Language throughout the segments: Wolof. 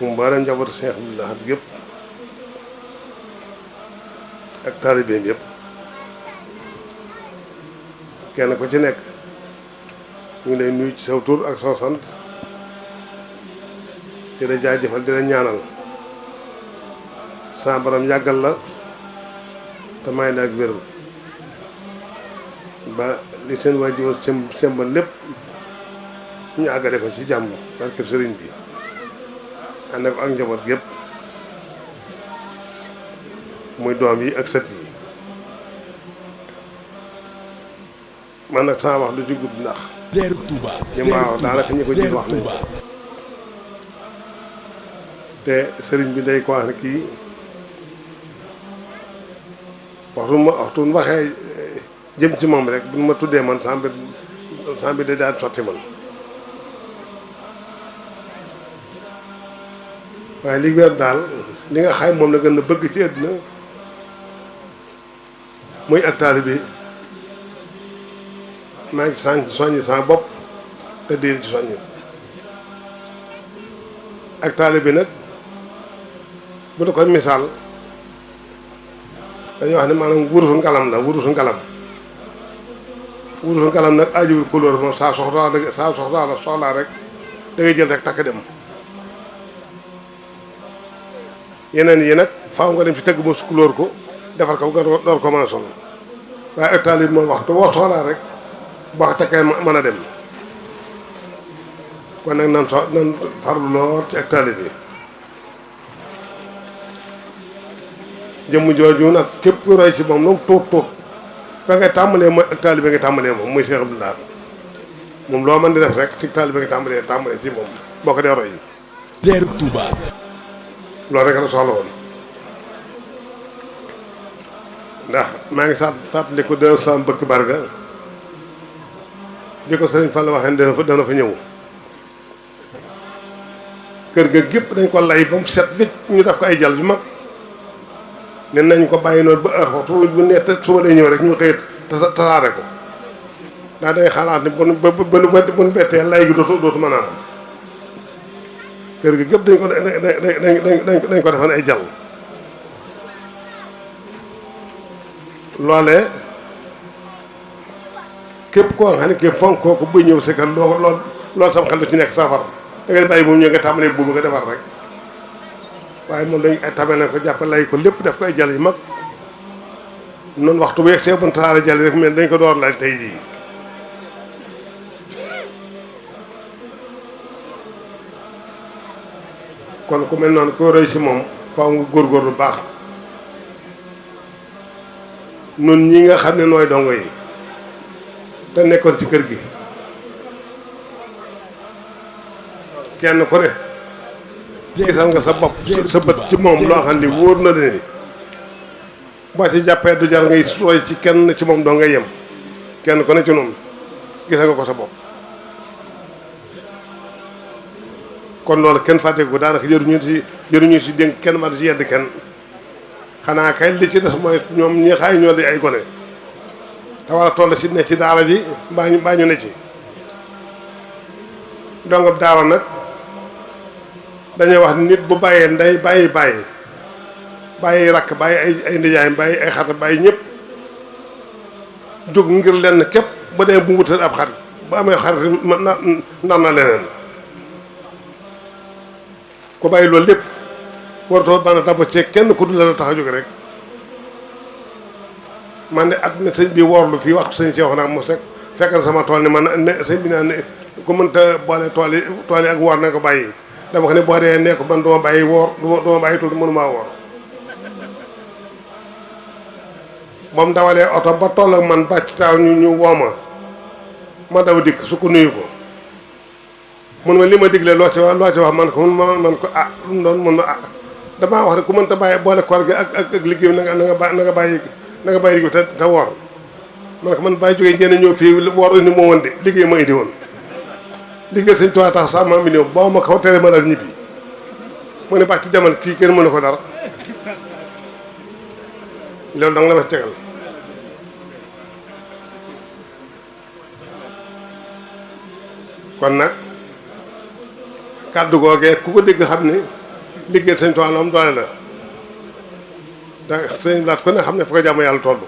mboolem njabootu Cheikh Abdoul Ahad gépp ak taalibeem yëpp kenn ku ci nekk ñu ngi lay nuyu ci saw tur ak saw sant di la jaajëfal di la ñaanal sa borom yàggal la te may la ak wér ba li seen waajur sembal lépp ñu àggale ko ci jàmm barke sëriñ bi ànd ak njaboot gépp muy doom yi ak sët yi man nag sama wax lu ci gudd ndax ñi ma wax daanaka ñi ko jiit wax nañ te sëriñ bi day ko wax ne kii waxtu waxee jëm ci moom rek bu ma tuddee man sama mbir day daal sotti man waaye li weer daal li nga xay moom la gën a bëgg ci àddina muy ak taalibe bi maa ngi ci soññi sama bopp te di ci soññi ak taalibe bi nag bu da koy misaal dañuy wax ne maanaam wurusu ngalam la wurusu ngalam nag ajuwul couleur moom saa soxlaa rek da ngay jël rek takk dem yeneen yi nag faaw nga dem ci tëgg mos couleur ko defar ko nga door ko mën a sol waaye ak taalibe moom waxtu wax soxlaa rek boo takkee mën a dem kon nag nan farlu lool ci ak taalibe bi jëmm jooju nag képp ku roy ci moom lu tuut fa ngay tàmbalee mooy ak taalibe nga tàmbalee moom muy Cheikh Abdoul Ahad moom loo mën di def rek ci taalibe nga tàmbalee ci moom boo ko dee roy leeru Touba loolu rek la soxla woon ndax maa ngi fàttali ko dër sam bëkk barga bi ko sëriñ Fall waxee dana fa ñëw kër ga gépp dañ ko lay ba mu set wécc ñu def ko ay jal yu mag ne nañ ko bàyyi noonu ba heure waxtu bu ne te suba lay ñëw rek ñu xëyit tasaare ko daa day xalaat ni bu bettee lay gi dootu mën a am kër gi gépp dañ ko defan ay jàll loolee képp koo xam ne képp fonk kooku buy ñëw si kër loolu sam xel du ci nekk safar da ngay bàyyi moom ñëw nga tàmbalee buubu nga defar rek waaye moom dañ ay tame nañ ko jàpp lay ko lépp def ko ay jàll yu mag noonu waxtu bu yegg see bun tasaare jàll yi rek mais dañ ko door lay tey jii kon ku mel noonu ko roy ci moom faaw nga góorgóorlu baax nun ñi nga xam ne nooy dongo yi te nekkoon ci kër gi kenn ku ne gisal nga sa bopp sa bët ci moom loo xam ne wóor na la ni boo ci jàppee du jar ngay roy ci kenn ci moom doo ngay yem kenn ku ne ci noonu gisal nga ko sa bopp kon loolu kenn fàtte ko daanaka jëruñu si dénk kenn ma di ci yedd kenn xanaa kay li ci des mooy ñoom ñi xaay ñoo di ay gone te war a toll ci ne ci daara ji mbaa ñu ne ci dongab daara nag dañuy wax nit bu bàyyee ndey bàyyi rakk bàyyi ay ndijaay bàyyi ay xarit bàyyi ñëpp jóg ngir lenn képp ba dee bu wutal ab xarit bu amee xarit nar na leneen ku bàyyi loolu lépp waratoo mën a daba ci kenn ku dul la tax a jóge rek man de at mi sëñ bi woorlu fii waxtu sëñ Cheikh nag mu fekk na sama tool ni man ne sëñ bi naan ne ku mënta boole tool yi ak woor na ko bàyyi dama ko ne boo dee nekk man duma bàyyi woor duma bàyyi tuuti mënumaa woor moom dawalee oto ba toll ak man bàcc taaw ñu wooma ma daw dikk su ko nuyu ko mun ma li ma digle loo ci wax man ko man ko ah lu mu doon mun ma ah damaa wax ne ku mënta bàyyi boole koor gi ak liggéey bi na nga bàyyi liggéey te woor man ko man bàyyi jógee ngeen ñëw fii woor indi moo woon de liggéey ma indi woon liggéey sëñ Tuubaa tax sax ma million boo ma ko tere ma dal ñibbi mu ne bàcc demal kii kenn mënu ko dara loolu da nga la ma tegal kon nag kàddu googee ku ko dégg xam ni liggéey sëñ Tuubaa am doole la ndax sëñ laat ko ne xam ne fa ko jàmm yàlla toll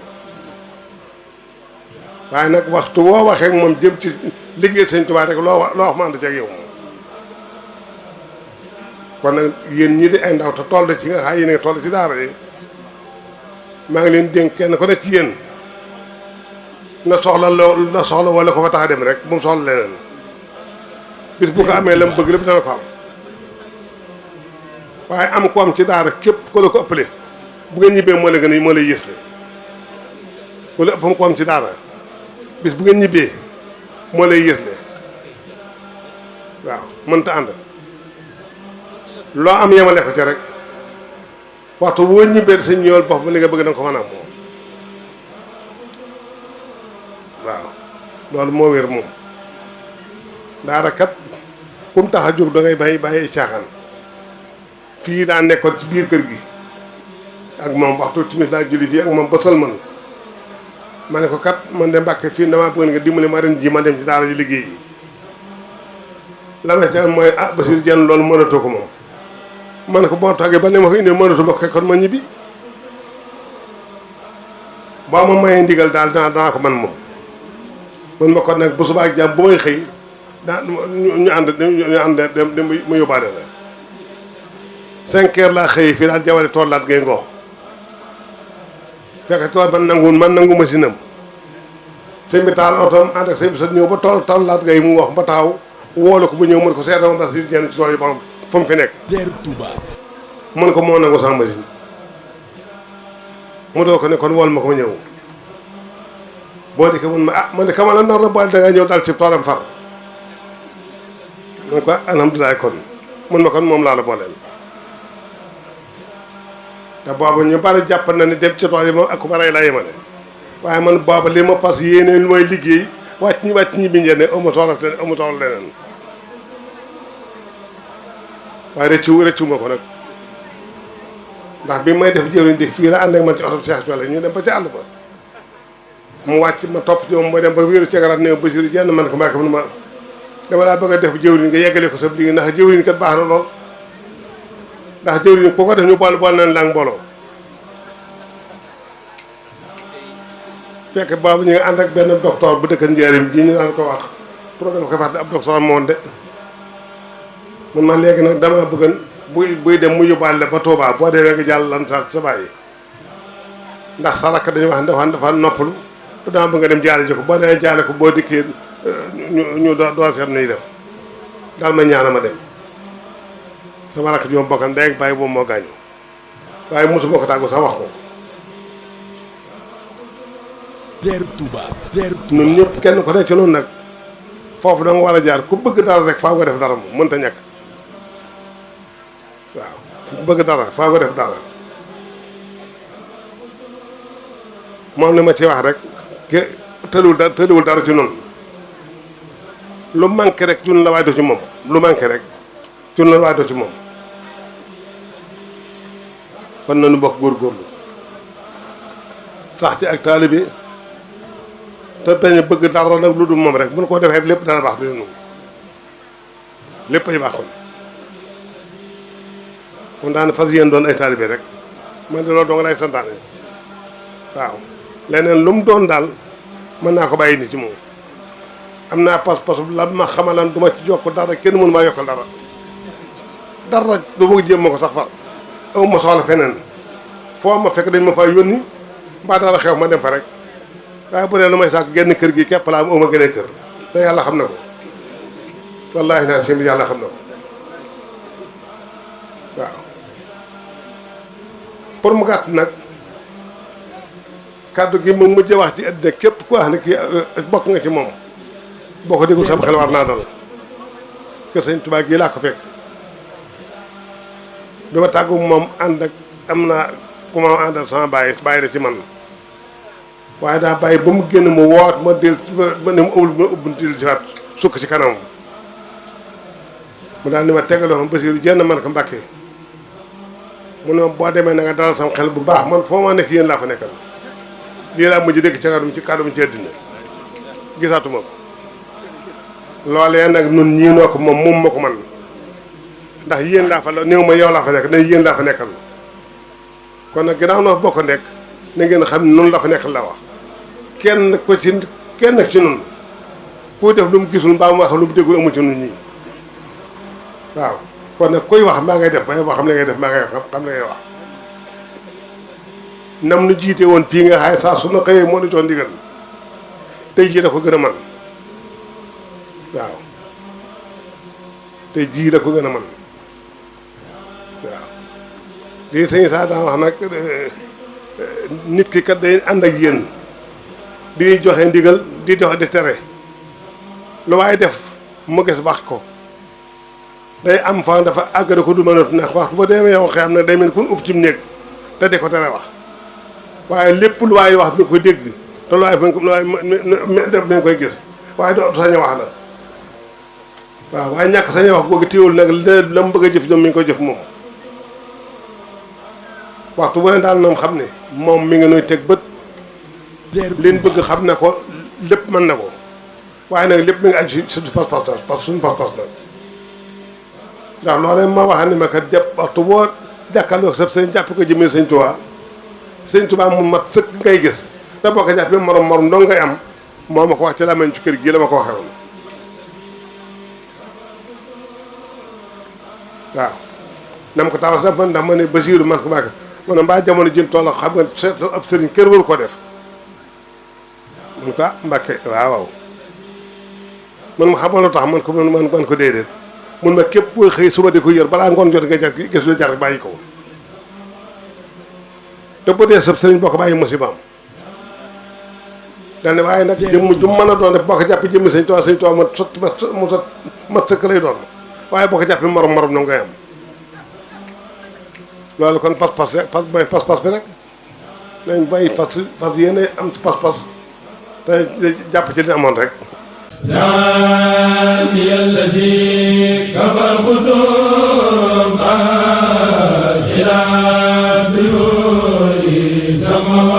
waaye nag waxtu woo waxee ak moom jëm ci liggéey sëñ Tuubaa rek loo wax ma ànd ci ak yow moom kon nag yéen ñii di ay ndaw te toll ci nga xam yéen a ngi toll ci daara yi maa ngi leen dénk kenn ko ne ci yéen na soxla wala ko fa tax a dem rek bu mu soxla leneen bis bu ko amee la mu bëgg lépp dana ko am waaye am ko am ci daara képp ko la ko ëppale bu ngeen ñibbee moo lay yësle ku la ëppam ko am ci daara bis bu ngeen ñibbee moo lay yësle waaw mënta ànd loo am yemale ko ca rek waxtu boo ñibbee sa ñool bopp li nga bëgg danga ko mën a am moom waaw loolu moo wér moom daara kat kum tax a jóg da ngay bàyyi caaxaan fii daa nekkoon ci biir kër gi ak moom waxtu timis laa julli fii ak moom ba sëlmal ma ne ko kat man de Mbàkke fii damaa bëgg nga dimbali ma ren ji ma dem ci daara ji liggéey yi la ma ca mooy Basiir Jenn loolu mënatoo ko moom ma ne ko boo toogee ba ne ma fi indi mënatu ma ko kon ma ñibbi boo ma mayee ndigal daal danaa ko man moom man ma kon nag bu subaa ak jàmm bu may xëy ñu ànd dem mu yóbbaale la 5 heures laa xëy fii daal jawale tollaat ngay ngoox fekk tool man nangu machine am sëñ bi taal otoom ànd ak sëñ bi sa ñëw ba tollaat ngay mu wax ba taxaw woolu ko bu ñëw mën ko seetama ndax si jenn ci tool yi ba fu mu fi nekk mën ko moo nangu sans machine mu doo ko ne kon wol ma ko ñëw boo dikkee mun ma man de kama la nor na boole da nga ñëw dal ci toolam far man ko alhamdulilah kon mun ma kon moom laa la booleel te booba ñu bari jàpp na ni dem ci tool yi moom ak ku ba rey laa yemale waaye man booba li ma fas yéene lu may liggéey wàcc ñi bi njëriñ amu soxla leneen waaye rëccu ma ko nag ndax bi may def jëwriñ di fii la ànd ak man ci oto Cheikh Thiolé ñu dem ba ci àll ba mu wàcc ma topp ci moom mooy dem ba wéeru cegaraat ne Basiru Jenn man ko Mbàkke ma dama laa bëgg a def jëwriñ nga yeggale ko sa liggéey ndax jëwriñ kat baax na lool ndax jëwriñ ku ko def ñu boole nañ la mbooloo fekk boobu ñu ngi ànd ak benn docteur bu dëkk Njaaréem ji ñu naan ko wax problème ko wax ab docteur moom de mun ma léegi nag dama bëggan buy dem mu yóbbaale la ba Touba boo demee nga jàll lan sa bàyyi ndax sa rakk dañu wax dafa noppalu te dama bëgg nga dem jaale ji ko boo demee jaale ko boo dikkee ñu doo seet nuy def daal ma ñaana ma dem sama rakk ji moom bokkan ndey ak bàyyi boobu moo gaañu waaye mosuma ko tàggu sax wax ko ñun ñëpp kenn ko nekk ci noonu nag foofu da nga war a jaar ku bëgg dara rek faaw nga def dara moom mënta ñàkk waaw ku bëgg dara faaw nga def dara moom li ma ci wax rek tëliwul dara ci noonu lu manqué rek cun la waay do ci moom lu manqué rek cun la waay do ci moom kon nañu bokk góorgóorlu sax ci ak taalibe te dañu bëgg dara nag lu dul moom rek bu ñu ko defee lépp dana baax di noonu lépp ay baax kon daan fas yéen doon ay taalibe rek man de loolu doo nga lay santaane waaw leneen lu mu doon daal mën naa ko bàyyi ni ci moom am naa pas-pas la ma xamalan du ma ci jokk dara kenn mënu maa yokkal dara du bëgg jéem ma ko sax far aw ma soxla feneen foo ma fekk dañ ma faa yónni mbaa dara xew ma dem fa rek waaye bu dee lu may sàkk genn kër gi képp laa am ma gën a kër te yàlla xam na ko wallaahi naa sim yàlla xam na ko waaw pour mu gàtt nag kàddu gi ma mujj wax ci àddina képp ku wax ne kii bokk nga ci moom boo ko déglu sama xel war naa dal kër Sëñ Tuubaa gii laa ko fekk bi ma tàggu moom ànd ak am naa ku ma àndal sama bàyyi la ci man waaye daa bàyyi ba mu génn mu woot ma del ma ne mu ubbi del si waat sukk ci kanam mu daal ni ma tegaloo ma Basiiru Jenn man ko Mbàkke mu ne boo demee na nga dalal sama xel bu baax man foo ma nekk yéen laa fa nekkal lii laa mujj dégg ci kàddum ci àddina gisaatuma ko loolee nag nun ñii noo ko moom ma ko man ndax yéen laa fa la néew ma yow laa fa nekk ne yéen laa fa nekkal kon nag ginnaaw noo bokk nekk na ngeen xam ne noonu la fa nekk la wax kenn ko ci kenn ci noonu kuy def lu mu gisul mbaa mu wax lu mu déggul amul ci nun ñii waaw kon nag kuy wax mbaa ngay def ba boo xam ne ngay def mbaa ngay xam ne ngay wax nam nu jiite woon fii nga xaay saa su na xëyee moo nu jox ndigal tey jii da ko gën a man waaw tey jii da ko gën a man waaw lii sëñ saa daa wax nag nit ki kat day ànd ak yéen di joxe ndigal di joxe di tere lu waaye def mu gis wax ko day am fa dafa àggale ko du mënatu ndax waxtu ba demee yow xam ne day mel kun uf ci mu néeg te di ko tere wax waaye lépp lu waay wax mi ko dégg te lu waay def mi koy gis waaye doo sañ a wax nag waaw waaye ñàkk sañ a wax googu téewul nag la mu bëgg a jëf ñoom mi ngi koy jëf moom waxtu bu ne daal noom xam ne moom mi ngi nuy teg bët leen bëgg xam ne ko lépp mën na ko waaye nag lépp mi ngi aju suñu pas-pas parce que suñu pas-pas nag ndax loolee ma wax ne ma kat jàpp waxtu boo jàkkaarloo sa sëñ jàpp ko jëmee sëñ Tuubaa mu mat sëkk ngay gis te boo ko jàppee morom dong ngay am moo ma ko wax ci làmmiñ ci kër gii la ma ko waxee woon waaw nam ko taw sax man ndax ma ne Basiiru man ko maaka ma ne mbaa jamono jën toll xam nga seet ab sëriñ kër waru ko def mun ko Mbàkke waaw man ma xamal lu tax man ko déedéet mun ma képp booy xëy suba di ko yër balaa ngoon jot nga jar gis lu jar bàyyi ko te bu dee sëb sëriñ boo ko bàyyi musibaam daane waaye nag jëmm ju mën a doon def boo ko jàppee jëmmi sëñ Tuubaa mat sotti mat sëkk lay doon waaye boo ko jàppee morom na ngay am loolu kon pas-pas mooy pas-pas bi rek nañ bàyyi fas yéene am ci pas-pas te jàpp ci li amoon rek daani allazi kafal xutuba ila biyuri sama